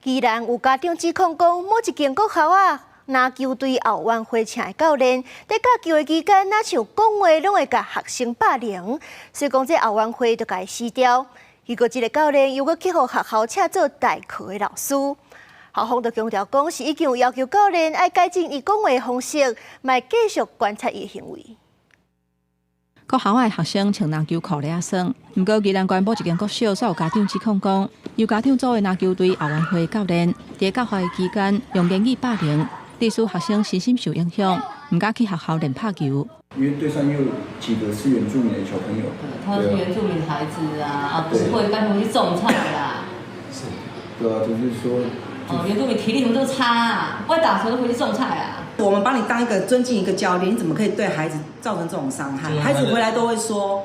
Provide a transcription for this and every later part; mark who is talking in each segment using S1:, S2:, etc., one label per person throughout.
S1: 宜蘭有家長指控講，某一間國校仔籃球隊後援會請的教練，佇教球的期間，若像講話攏會共學生霸凌，所以講這後援會就共伊辭掉。結果這个教練又閣去予學校請做代課的老師。校方就強調講，是已經有要求教練愛改進伊講話的方式，嘛會繼續觀察伊的行為。
S2: 國校的學生穿籃球褲咧耍，毋過宜蘭縣某一間國小，煞有家長指控講，由家長組的籃球隊後援會教練，佇教學的期間用言語霸凌，致使學生身心受影響，毋敢去學校練拍球。
S3: 因為隊上有幾個是原住民的小朋友，
S4: 他是原住民孩子啊，啊，不會乾脆去種菜啦。
S3: 是，對啊，就是說，
S4: 哦，原住民體力怎麼這麼差啊？不會打球都回去種菜啊。
S5: 我們把你當一個尊敬一個教練，你怎麼可以對孩子造成這種傷害？孩子回來都會說。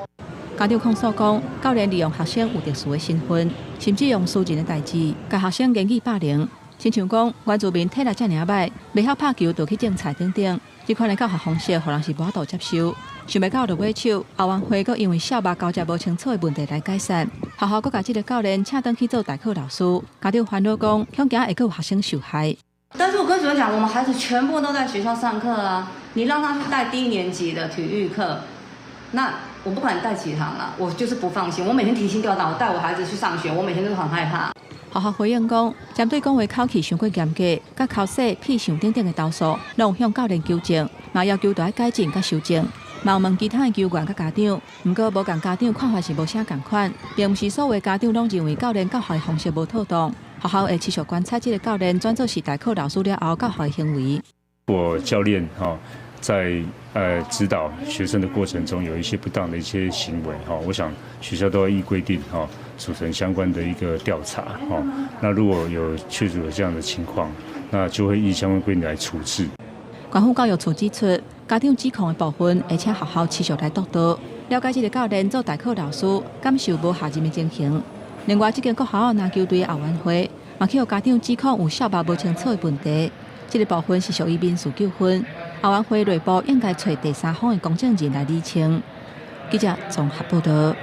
S2: 家長控訴講，教練利用學生有特殊的身份，甚至用私人的代誌，共學生言語霸凌。親像講原住民體力遮爾䆀，袂曉拍球就去種菜等等，這款的教學方式，予人是無法度接受。想袂到落尾手，後援會閣因為校肉交接無清楚的問題來解散，學校閣共這个教練請轉去做代課老師。家長煩惱講，恐驚會閣有學生受害。
S4: 但是我跟主任講，我們孩子全部都在學校上課啊，你讓他去帶低年級的體育課，那我不管你帶幾堂啦，我就是不放心。我每天提心吊膽，我帶我孩子去上學，我每天都很害怕。
S2: 學校回應講，針對講話口氣傷過嚴格、佮口舌痞想等等的投訴，攏有向教練糾正，嘛要求著愛改進佮修正。嘛有問其他的球員佮家長，毋過無仝家長看法是無啥仝款，並毋是所有家長攏認為教練教學的方式無妥當。學校會持續觀察這个教練轉做是代課老師了後教學的行為。
S6: 我教練哈在指導學生的過程中有一些不當的一些行為哈，我想學校都要依規定哈組成相關的一個調查哈。那如果有確實有這樣的情況，那就會依相關規定來處置。
S2: 縣府教育處指出，家長指控的部分，會請學校持續來督導，了解這个教練做代課老師敢受無下任的情形。另外，這間國校籃球隊後援會嘛去予家長指控有校肉無清楚的問題，這个部分是屬於民事糾紛，後援會內部應該揣第三方的公證人來釐清。記者綜合報導。